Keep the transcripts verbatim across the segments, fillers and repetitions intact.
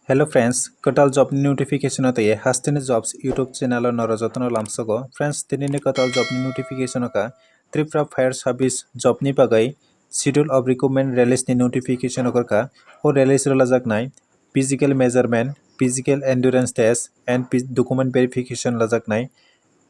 Hello friends, kwtal job ni notification o tei Hasteni Jobs YouTube channel o norok jotono lamsogo. Friends, tini ni kwtal job ni notification o kha Tripura Fire Service job ni bagwi Schedule of Recruitment release ni notification o kha. O release rwlajaknai physical measurement, physical endurance test and phys-, document verification lajaknai.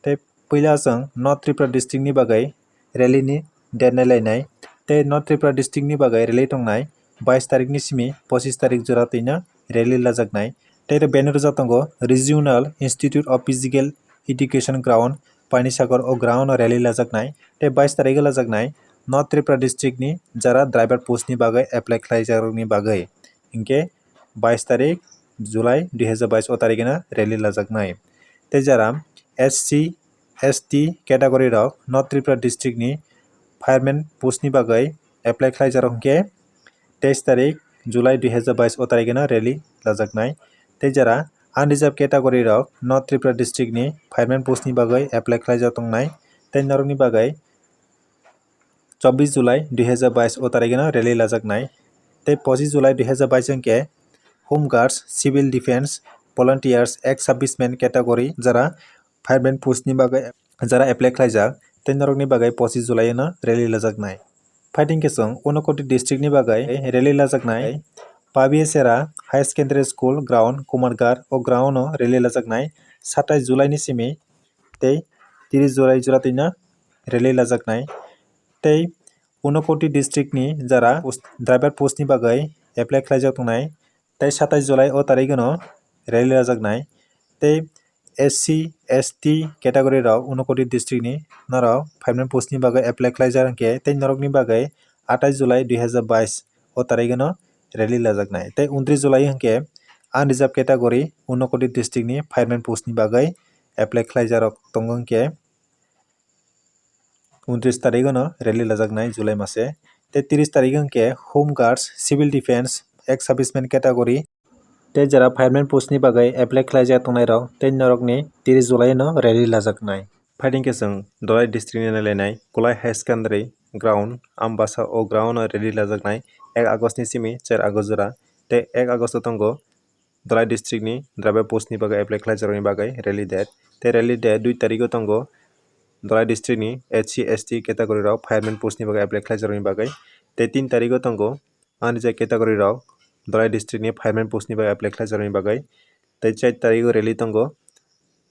Tei puila chwng North Tripura district ni bagwi rally ni date nai lainai. Tei North Tripura district ni bagwi rally tongnai bais tarik ni simi pochis tarik jora twino rally lajaknai. Tei ro banner rwjak tongo Regional Institute of Physical Education ground, Panisagar o ground o rally lajaknai. Tei bais tarik o lajaknai North Tripura district ni jara driver post ni bagwi apply khlaijakrok ni bagwi. Hinkhe bais tarik July dui hazar bais o tarik no rally lajaknai. Tei jara S C, S T category rok North Tripura district ni fireman post ni bagwi apply khlaijakrok hinkhe teis tarik July dui hazar bais o tarik no rally lajaknai. Tei jara unreserved category rok North Tripura district ni fireman post ni bagwi apply khlaijak tongnai. Tei norokni bagwi chobbish July dui hazar bais o tarik no rally lajaknai. Tei pochis July dui hazar bais hinkhe Home Guards, Civil Defence, Volunteers, ex servicemen category jara fireman post ni bagwi jara apply khlaijak tei norokni bagwi pochis July no rally lajaknai. Fighting khe chwng Unakoti district ni bagwi rally lajaknai. Pabiasera Higher Secondary School ground, Kumargar o ground o rally lajaknai. Satais July ni simi tei tris July jora twino rally lajaknai. Tei Unakoti district ni jara post, driver post ni bagwi apply khlaijak tongnai. Tei satais July o tarik no rally lajaknai. Tei S C, S T category rok Unakoti district ni norok fireman post ni bagwi apply khlaijak hinkhe tei norokni bagwi atais July dui hazar bais o tarik no rally lajaknai. Tei untris July hinkhe unreserved category Unakoti district ni fireman post ni bagwi apply khlaijakrok tongo hinkhe untris tarik no rally lajaknai July mase. Tei tris tarik hinkhe Home Guards, Civil Defence, ex servicemen category tei jara fireman post ni bagwi apply khlaijak tongnairok tei norokni tris July no rally lajaknai. Fighting khe chwng Dholai district ni nailainai Kulai Higher Secondary ground, Ambasa o ground no rally lajaknai ek August ni simi char August jora. Tei ek August o tongo Dholai district ni driver post ni bagwi apply khlaijakrokni bagwi rally date. Tei rally date dui tarik o tongo Dholai district ni S C, S T category rok fireman post ni bagwi apply khlaijakrokni bagwi. Tei tin tarik o tongo unreserved category rok Dholai district ni fireman post ni bagwi apply khlaijakrokni bagwi. Tei char tarik o rally tongo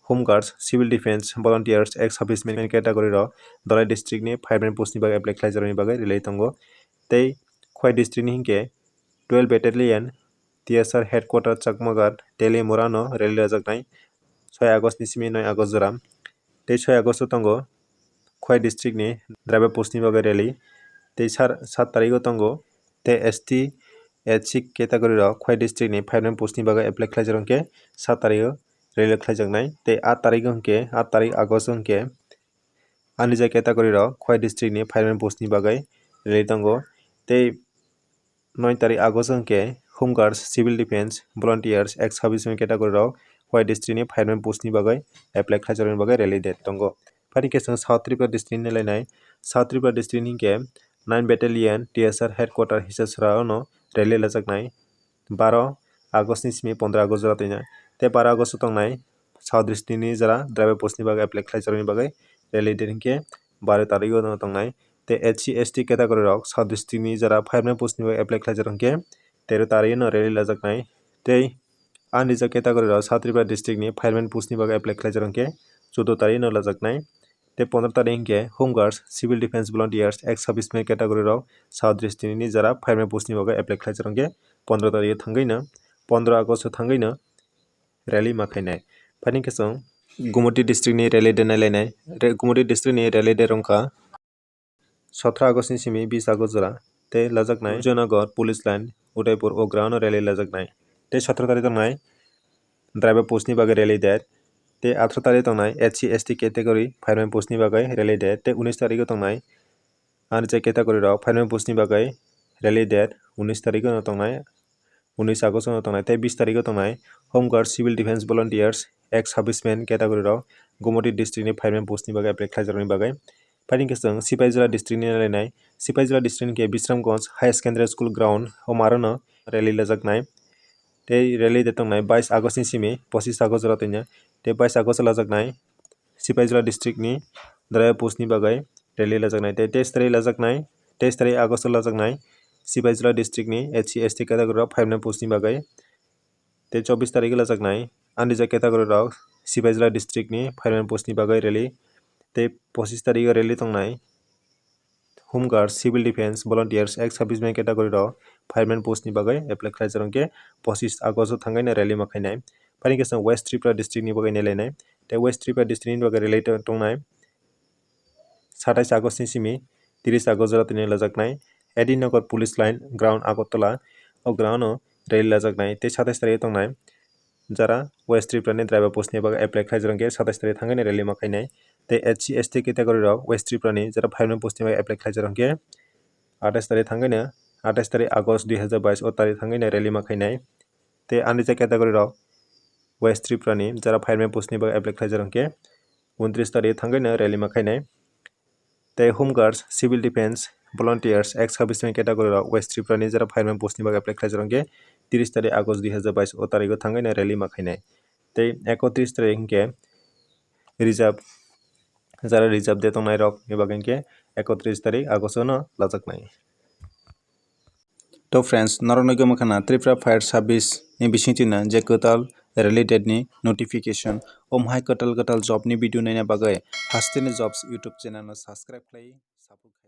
Home Guards, Civil Defence, Volunteers, ex servicemen category rok Dholai district ni fireman post ni bagwi apply khlaijakrokni bagwi rally tongo. Tei Khowai district ni hinkhe twelve Battalion, T S R headquarter Chakmagarh, Telimura no rally lajaknai soi August ni simi noi August jora. Tei soi August o tongo Khowai district ni driver post ni bagwi rally. Tei sar, sat tarik o tongo tei S T, S C category rok Khowai district ni fireman post ni bagwi apply khlaijakrok hinkhe sat tarik o rally khlaijaknai. Tei aat tarik o hinkhe, aat tarik August o hinkhe unreserved category rok Khowai district ni fireman post ni bagwi rally tongo. Tei noi tarik August o hinkhe Home Guards, Civil Defence, Volunteers, ex servicemen category rok Khowai district ni fireman post ni bagwi apply khlaijakrokni bagwi rally date tongo. Phai khe chwng South Tripura district ni nailainai. South Tripura district ni hinkhe nine Battalion T S R headquarter Hisasura o no rally lajaknai baro August ni simi pondro August jora twino. Tei baro August o tongnai South district ni jora driver post ni bagwi apply khlaijakrokni bagwi rally date hinkhe baro tarik o no tongnai. Tei S C, S T category rok South district ni jora fireman post ni bagwi apply khlaijakrok hinkhe tero tarik o no rally lajaknai. Tei unreserved category rok South Tripura district ni fireman post ni bagwi apply khlaijakrok hinkhe chuddo tarik o no lajaknai. Tei pondro tarik hinkhe Home Guards, Civil Defence Volunteers, ex servicemen category rok South district ni jora fireman post ni bagwi apply khlaijakrok hinkhe pondro tarik o thangwi no, pondro August o thangwi no rally ma khainai. Phai khe chwng Gumoti district ni rally date nailainai. Re-, Gumoti district ni rally date wngkha sotro August ni simi bis August jora tei lajaknai Vijaynagar Police Line, Udaipur o ground o rally lajaknai. Tei sotro tarik tongnai driver post ni bagwi rally date. Tei atro tarik tongnai S C, S T category fireman post ni bagwi rally date. Tei unis tarik o tongnai unreserved category rok fireman post ni bagwi rally date unis tarik o no tongnai, unis August o no tongnai. Tei bis tarik o tongnai Home Guard, Civil Defence Volunteers, ex servicemen category rok Gumoti district ni fireman post ni bagwi apply khlaijakrokni bagwi. Phai khe chwng Sipaijala district ni nailainai. Sipaijala district ni khe Bisramganj Higher Secondary School ground o maro no rally lajaknai. Tei rally date tongnai bais August ni simi pochis August jora tongya. Tei bais August o lajaknai Sipaijala district ni driver post ni bagwi rally lajaknai. Tei teis tarik lajaknai, teis tarik August o lajaknai Sipaijala district ni S C S T category rok five nine post ni bagwi. Tei chobbish tarik lajaknai unreserved category rok Sipaijala district ni five nine post ni bagwi rally. Tei pochis tarik o rally tongnai Home Guard, Civil Defence, Volunteers, ex serviceman category rok five nine post ni bagwi apply khlaijak rok khe pochis August o thangwi no rally ma khainai. Phani khe chwng West Tripura district ni bagwi nailainai. Tei West Tripura district ni bagwi rally to-, tongnai satais August ni simi tris August jora tini lajaknai Edinagar Police Line Ground Agartala o ground o rally lajaknai. Tei satais tarik tongnai jara West Tripura ni driver post ni bagwi apply khlaijak rok khe satais tarik thangwi no rally ma khainai. Tei S C S T category rok West Tripura ni jara five nine post ni bagwi apply khlaijak rok khe atais tarik thangwi no, atais tarik August dui hazar bais o tarik thangwi no rally ma khainai. Tei unreserved category rok West Tripura ni jara five nine post ni bagwi apply khlaijak rok khe untris tarik thangwi no rally ma khainai. Tei Home Guards, Civil Defence, Volunteers, ex serviceman category rok West Tripura ni jara five nine post ni bagwi apply khlaijak rok khe tris tarik August dui hazar bais o tarik o thangwi no rally ma khainai. Tei ekotris tarik hwnkhe reserve, jara reserve de tongnai rok ni bagwi hwnkhe ekotris tarik August o no lajaknai. To friends, norok nugwi mankha na Tripura Fire Service ni bisingtwi no je kwtal rally date ni notification, omo hai kwtal kwtal job ni video naina bagwi Hasteni Jobs YouTube channel no subscribe khlai support khlai.